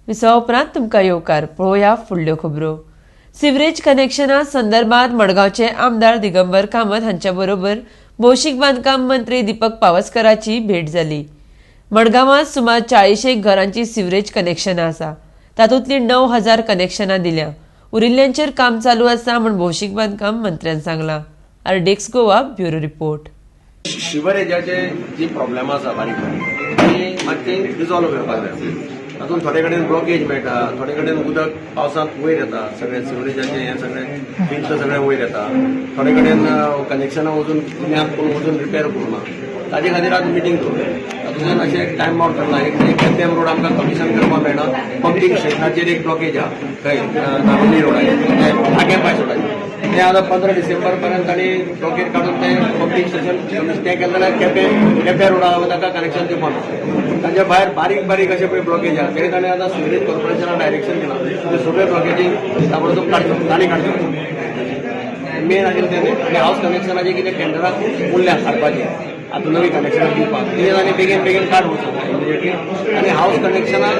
विसवा उपरांत तुमकां येवकार. पळोवया फुडल्यो खबरो. सिवरेज कनेक्शना संदर्भात मडगांवचे आमदार दिगंबर कामत हांच्या बरोबर भौशीक बांदकाम मंत्री दीपक पावसकराची भेट जाली. मडगांवांत सुमार 40 एक घरांची सिवरेज कनेक्शनां आसा. तातूंतलीं 9000 कनेक्शनां दिल्या, उरिल्ल्यांचेर काम चालू आसा म्हूण भौशीक बांदकाम मंत्र्यान सांगलां. RDX Goa, bureau report. सिवरेजाचे जी प्रॉब्लेमां आसा बारीक बारीक, ती मातशी रिजॉल्व करपाक जाय. तातूंत थोडे कडेन ब्लॉकेज मेळटा, थोडे कडेन उदक पावसांत वयर येता, सगळें सिवरेजाचें हें सगळें फिल्थ सगळें वयर येता. थोडे कडेन कनेक्शनां वचून दिल्यात पूण वचून रिपेर करूं ना. ताजे खातीर आज मिटींग दवरल्या. तातूंतल्यान अशें एक टायम आउट करना. एक केपें रोड आमकां कमिशन करपाक मेळना. पंपींग स्टेशनाचेर एक ब्लॉकेज आहा थंय नावेली रोडाचेर, आगें पायस रोडाचेर. ते आतां 15 डिसेंबर पर्यंत तांणी ब्लॉकेज काडून ते पंपींग स्टेशन तें केलें जाल्यार केपें केपें रोडा ताका कनेक्शन दिवपाक मेळटा. ताच्या भायर बारीक बारीक अशे पळय ब्लॉकेज आहा, ते ताणें आतां सिवरेज कॉर्पोरेशनाक डायरेक्शन दिलां, ते सगळे ब्लॉकेजी ताबडतोब काडच्यो, तांणी काडच्यो. मेन आशिल्लें तें. आनी हावस कनेक्शनाचे कितें टेंडरां उरल्या काडपाची, आतां नवी कनेक्शनां दिवपाक, ते तांणी बेगीन बेगीन काड वचून इमिजिएटली आनी हावस कनेक्शनां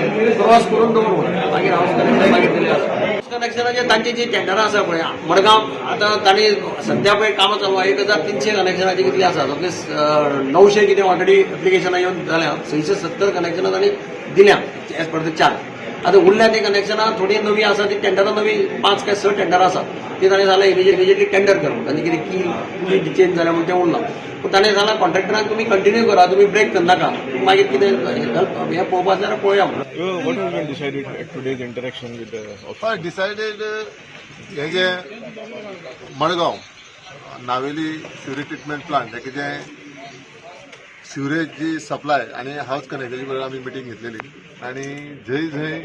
क्रॉस करून दवर म्हणून मागीर हावस कनेक्शन मागीर दिलें आसा. हावस कनेक्शनाचे तांची जी टेंडरां आसा पळय, मडगांव आतां तांणी सद्या पळय कामां चालू आहा. 1300 कनेक्शनाची कितली आसा, तातूंतले 900 कितें ऑलरेडी एप्लिकेशनां येवन जाल्या. 670 कनेक्शनां तांणी दिल्या एज पर the chart. आतां उरल्या ती कनेक्शनां थोडीं नवीं आसा, ती टेंडरां नवी पांच काय स टेंडरां आसा, ती ताणें सांगलें इमिजिएटली टेंडर कर. तांणी कितें की की चेंज जाल्या म्हूण तें उरलां. पूण ताणें सांगलां कॉन्ट्रॅक्टरांक तुमी कंटिन्यू करा, तुमी ब्रेक करनाका, मागीर कितें हें पळोवपा आसल्यार पळोवया म्हणून. What has been decided at today's interaction with the office? हय, डिसायडेड हे जे Madgaon Navelim sewerage treatment plant हे कितें सिवरेज जी सप्लाय आनी हावस कनेक्शनाची बरोबर आमी मिटींग घेतलेली आनी जंय जंय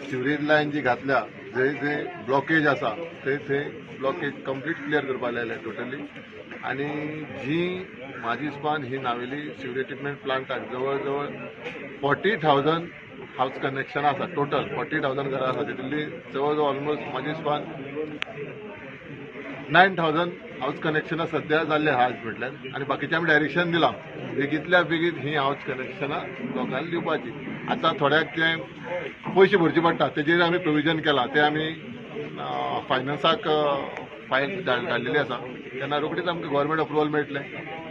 सिवरेज लायन जी घातल्या, जंय जंय ब्लॉकेज आसा, थंय थंय ब्लॉकेज कंप्लीट क्लियर करपाक लायले टोटली. आनी जी म्हाजी हिसपान ही नावेली सिवरेज ट्रिटमेंट प्लांटाक जवळ जवळ 40,000 हावस कनेक्शन आसा. टोटल 40,000 घरां आसा. तितूंतली जवळ जवळ ऑलमोस्ट म्हाज्या हिसपान 9000 हावस कनेक्शनां सद्या जाल्ले आहा आज म्हटल्यार. आनी बाकीचे आमी डायरेक्शन दिलां, बेगींतल्या बेगीन ही हावस कनेक्शनां लोकांक दिवपाची. आतां थोड्याक ते पयशे भरचे पडटा, तेजेर आमी प्रोविजन केलां. ते आमी फायनान्साक फायल धाडलेली आसा. तेन्ना रोखडीच आमकां गव्हर्मेंट अप्रुवल मेळटलें.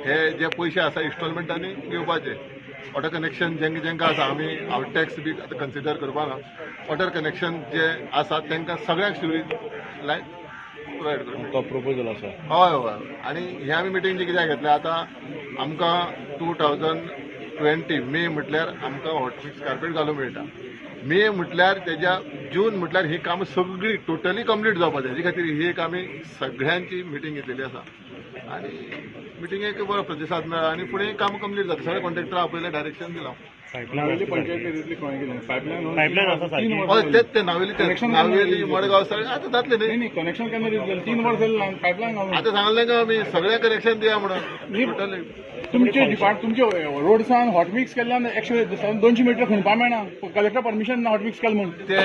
हे जे पयशे आसा इन्स्टॉलमेंटांनी घेवपाचे. वॉटर कनेक्शन जेंकां जेंकां आसा, आमी हावस टॅक्स बी आतां कन्सिडर करपाना. वॉटर कनेक्शन जे आसा तांकां सगळ्यांक सिवरेज लायन प्रोवायड करूं. तो प्रपोजल आसा. हय, आनी हे आमी मिटींग जी कित्याक घेतल्या, आतां आमकां 2020 मे म्हटल्यार आमकां हॉटमिक्स कार्पेट घालूंक मेळटा. मे म्हटल्यार तेज्या जून म्हटल्यार ही कामां सगळीं टोटली कंप्लीट जावपा जाय. हेजे खातीर ही एक आमी सगळ्यांची मिटींग घेतलेली आसा आनी मिटिंगेक बरो प्रतिसाद मेळ्ळा आनी फुडें कामां कंप्लीट जाता. सगळे कॉन्ट्रॅक्टर आपयले, डायरेक्शन दिलां. नावेली पंचायत निधीतली कोणें कितें पायपलायन पायपलायन आसा सारकी. हय, तेच ते नावेली ते Connection Navelim Madgaon सगळें आतां जातलें न्ही. नाही, कनेक्शन केन्ना दितले? 3 वर्स जालें पायपलायन घालून. आतां सांगलें का आमी सगळें कनेक्शन दिया म्हणून टोटली. तुमचे डिपार्ट तुमचे रोडसान हॉटमिक्स केल्ल्यान 100, 200 मिटर खणपा मेळना. कलेक्टर परमिशन ना हॉटमिक्स केलें म्हूण. ते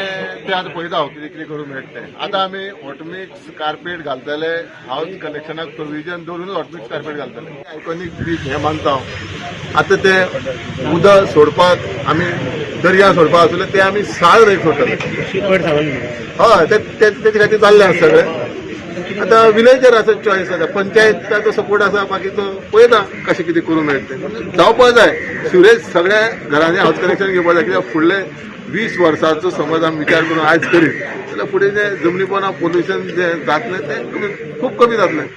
ते आतां पळयता हांव कितें कितें करूंक मेळटा तें. आतां आमी हॉटमिक्स कार्पेट घालतले. हावस कनेक्शनाक प्रोविजन दवरून हॉटमिक्स कार्पेट घालतले. आयकॉनीक बीच हें मानता हांव. आतां ते उदक सोडपाक आमी दर्या सोडपाक आसले, ते आमी साळ एक सोडटले. हय, ते तेचे खातीर जाल्लें आसा सगळें. आतां विलेजर आसा, चॉयस आसा, पंचायताचो सपोर्ट आसा. बाकीचो पळयता कशें कितें करूंक मेळटा तें. जावपाक जाय सिवरेज सगळ्या घरांनी हावस कनेक्शन घेवपाक जाय, कित्याक फुडले 20 वर्साचो समज आमी विचार करून आयज करीत जाल्यार फुडें जें जमनी पोंदा पोल्युशन जें जातलें तें कमी, खूब कमी जातलें.